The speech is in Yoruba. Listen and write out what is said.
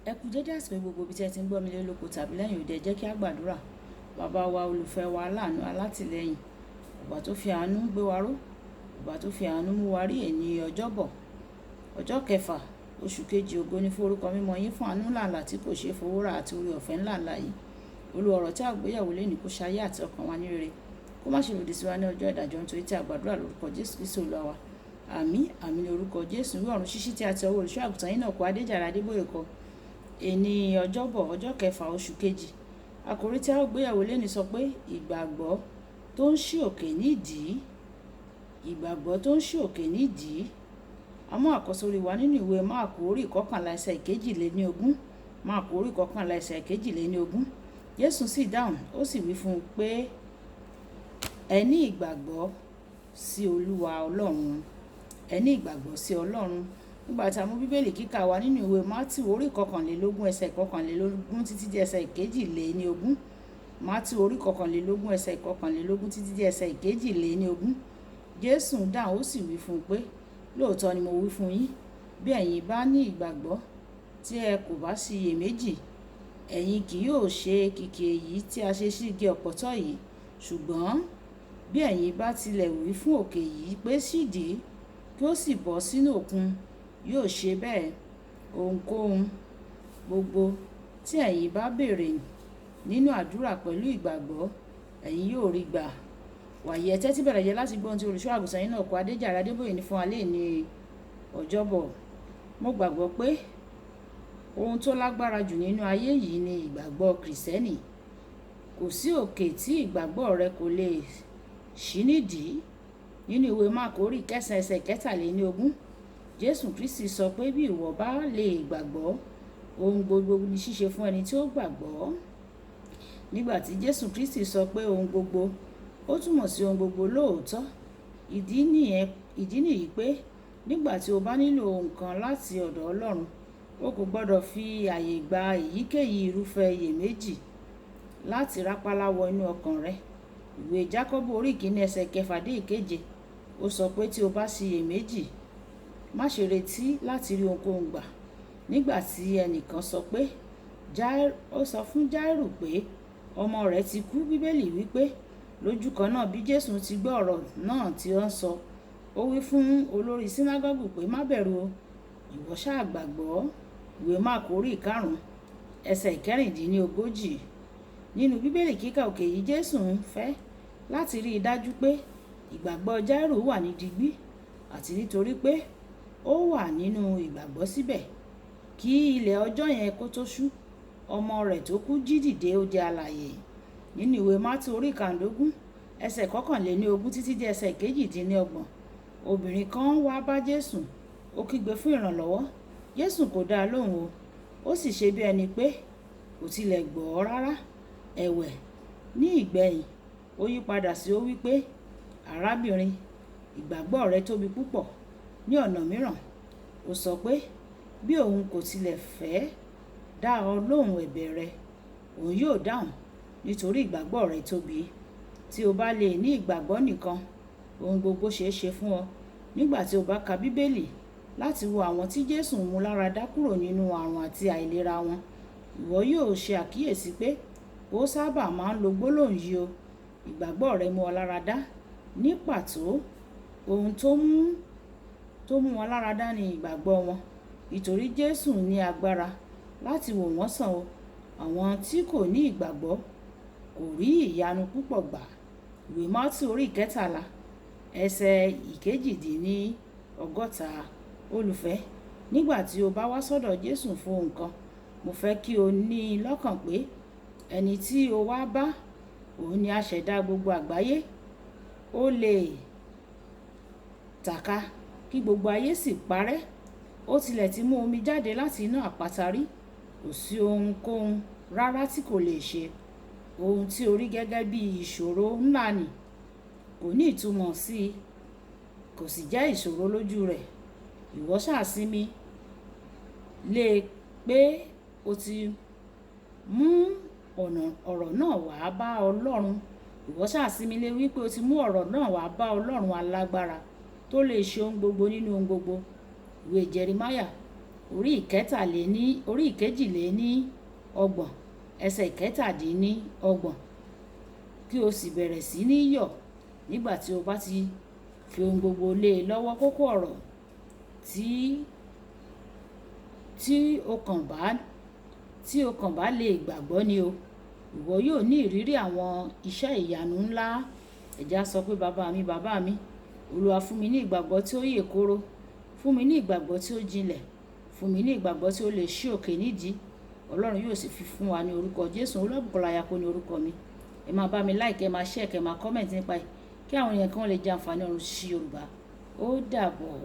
Ẹ kú dédé àsìkò gbogbo ibi tí ẹ ti ń gbọ́ mi lé lóko tàbí lẹ́yìn òde. Ẹ jẹ́ kí a gbàdúrà. Bàbá wa, olùfẹ́ wa, aláàánú, alátìlẹ́yìn, ọba tó fi àánú gbé wa ró, ọba tó fi àánú mú wa rí èní ọjọ́bọ̀, ọjọ́ kẹfà, oṣù kejì, ògo ni fún orúkọ mímọ́ yín fún àánú ńláǹlà tí kò ṣeé fowó rà àti oore ọ̀fẹ́ ńláǹlà yìí. Olúwa, ọ̀rọ̀ tí a gbéyẹ̀wò lénìí kó ṣayé àti ọkàn wa ní rere. Kó má ṣe lòdì sí wa ní ọjọ́ ìdájọ́, nítorí tí a gbàdúrà lórúkọ Jésù Kristi Olúwa wa. Àmín, àmín ní orúkọ Jésù. Ìwé ọ̀run ṣíṣí tí a ti ọwọ́ olùṣọ́ àgùntàn yín náà kọ, Adéjàre Adébóyè kọ. Èní ọjọ́bọ̀, ọjọ́ kẹfà, oṣù kejì. Àkòrí tí a ó gbéyẹ̀wò lénìí sọ pé ìgbàgbọ́ tó ń ṣí òkè nídìí. Ìgbàgbọ́ tó ń ṣí òkè nídìí. A mú àkọ́sórí wa nínú ìwé Máàkù orí 11 ẹsẹ̀ 22. Máàkù orí 11 ẹsẹ̀ 22. Jésù sì dáhùn, ó sì wí fún un pé, ẹ ní ìgbàgbọ́ sí Olúwa Ọlọ́run. Ẹ ní ìgbàgbọ́ sí Ọlọ́run. Nígbà tí a mú Bíbélì kíkà wa nínú ìwé Mátíù orí 21 ẹsẹ̀ 21 títí dé ẹsẹ̀ 22. Mátíù orí 21 ẹsẹ̀ 21 títí dé ẹsẹ̀ 22. Jésù dáhùn, ó sì wí fún un pé, lóòótọ́ ni mo wí fún yín, bí ẹ̀yin bá ní ìgbàgbọ́ tí ẹ kò bá sí iyèméjì, ẹ̀yin kì yóò ṣe kìkì èyí tí a ṣe sí igi ọ̀pọ̀tọ́ yìí. Ṣùgbọ́n bí ẹ̀yin bá tilẹ̀ wí fún òkè yìí pé ṣídìí, kí ó sì bọ́ sínú òkun, yóò ṣe bẹ́ẹ̀. Ohunkóhun gbogbo tí ẹ̀yin bá béèrè nínú àdúrà pẹ̀lú ìgbàgbọ́, ẹ̀yin yóò rí gbà. Wàyí, ẹ tẹ́tí bẹ̀rẹ̀ jẹ́ láti gbọ́ ohun tí olùṣọ́ àgùntàn yín náà kọ, Adéjàre Adébóyè ní fún wa lénìí ọjọ́bọ̀. Mo gbàgbọ́ pé ohun tó lágbára jù nínú ayé yìí ni ìgbàgbọ́ Kìrìsìtẹ́nì. Kò sí òkè tí ìgbàgbọ́ rẹ kò lè ṣí nídìí. Nínú ìwé Máàkù orí 9 ẹsẹ̀ 23, Jésù Kristi sọ pé bí ìwọ bá lè gbàgbọ́, ohun gbogbo ni ṣíṣe fún ẹni tí ó gbàgbọ́. Nígbà tí Jésù Kristi sọ pé ohun gbogbo, ó túmọ̀ sí ohun gbogbo lóòótọ́. Ìdí nìyí pé nígbà tí o bá nílò nǹkan láti ọ̀dọ̀ Ọlọ́run, o kò gbọdọ̀ fi àyè gba èyíkéyìí irúfẹ́ iyèméjì láti rápálá wọ inú ọkàn rẹ. Ìwé Jákọ́bù orí 1 ẹsẹ̀ 6 dé 7, ó sọ pé tí o bá sí iyèméjì, má ṣe retí láti rí ohunkóhun gbà. Nígbà tí ẹnìkan sọ pé, ó sọ fún Jáírù pé ọmọ rẹ̀ ti kú, Bíbélì wí pé lójú kan náà bí Jésù ti gbọ́ ọ̀rọ̀ náà tí ó ń sọ, ó wí fún olórí sínágọ́gù pé má bẹ̀rù o, ìwọ ṣá gbàgbọ́. Ìwé Máàkù orí 5 ẹsẹ̀ 36. Nínú Bíbélì kíkà òkè yìí, Jésù ń fẹ́ láti rí i dájú pé ìgbàgbọ́ Jáírù wà ní digbí, àti nítorí pé ó wà nínú ìgbàgbọ́ síbẹ̀. Kí ilẹ̀ ọjọ́ yẹn kó tó ṣú, ọmọ rẹ̀ tó kú jí dìde, ó di alààyè. Nínú ìwé Mátíù orí 15 ẹsẹ̀ 21 títí dé ẹsẹ̀ 28, obìnrin kan wá bá Jésù, ó kígbe fún ìrànlọ́wọ́. Jésù kò dá lóhùn o, ó sì ṣe bí ẹni pé kò tilẹ̀ gbọ́ rárá. Ẹ̀wẹ̀, ní ìgbẹ̀yìn, ó yí padà sí ó wí pé, arábìnrin, ìgbàgbọ́ rẹ tóbi púpọ̀. Ní ọ̀nà mìíràn, ó sọ pé bí òun kò tilẹ̀ fẹ́ dá ọ lóhùn ẹ̀bẹ̀ rẹ, òun yóò dáhùn nítorí ìgbàgbọ́ rẹ tóbi. Tí o bá lè ní ìgbàgbọ́ nìkan, ohun gbogbo ṣeé ṣe fún ọ. Nígbà tí o bá ka Bíbélì láti wo àwọn tí Jésù mú láradá kúrò nínú àrùn àti àìlera wọn, ìwọ yóò ṣe àkíyèsí pé ó sábà máa ń lo gbólóhùn yìí o, ìgbàgbọ́ rẹ mú ọ láradá. Ní pàtó, ohun tó mú wọn láradá ni ìgbàgbọ́ wọn. Nítorí Jésù ní agbára láti wò wọ́n sàn o. Àwọn tí kò ní ìgbàgbọ́ kò rí ìyanu púpọ̀ gbà. Ìwé Mátíù orí 13 ẹsẹ̀ 68. Olùfẹ́, nígbà tí o bá wá sọ́dọ̀ Jésù fún nǹkan, mo fẹ́ kí o ní lọ́kàn pé ẹni tí o wá bá, òun ni aṣẹ̀dá gbogbo àgbáyé. Ó lè tàka kí gbogbo ayé sì parẹ́. Ó tilẹ̀ ti mú omi jáde láti inú àpáta rí. Kò sí ohunkóhun rárá tí kò lè ṣe. Ohun tí o rí gẹ́gẹ́ bí ìṣòro ńlá ni kò ní ìtumọ̀ sí i, kò sì jẹ́ ìṣòro lójú rẹ̀. Ìwọ ṣá sinmi lé pé o ti mú ọ̀rọ̀ náà wá bá Ọlọ́run. Ìwọ ṣá sinmi lé wípé o ti mú ọ̀rọ̀ náà wá bá Ọlọ́run alágbára tó lè ṣe ohun gbogbo nínú ohun gbogbo. Ìwé Jeremáyà orí ìkẹtàléní orí 32, ẹsẹ̀ 27, kí o sì bẹ̀rẹ̀ sí ní yọ̀ nígbà tí o bá ti fi ohun gbogbo lé e lọ́wọ́. Kókó ọ̀rọ̀ tí o kàn bá lè gbàgbọ́ ni o, ìwọ yóò ní ìrírí àwọn iṣẹ́ ìyanu ńlá. Ẹ jẹ́ á sọ pé, "Bàbá mi, bàbá mi, Olúwa, fún mi ní ìgbàgbọ́ tí ó yè kooro, fún mi ní ìgbàgbọ́ tí ó jinlẹ̀, fún mi ní ìgbàgbọ́ tí ó lè ṣí òkè nídìí." Ọlọ́run yóò sì fi fún wa ní orúkọ Jésù. Olúwabùkọ́lá Ayako ní orúkọ mi. Ẹ máa bá mi like, ẹ máa share, kẹ́ máa comment nípa ẹ̀, kí àwọn èèyàn kan lè jẹ àǹfààní ọ̀run sí Yorùbá. Ó dàbọ̀.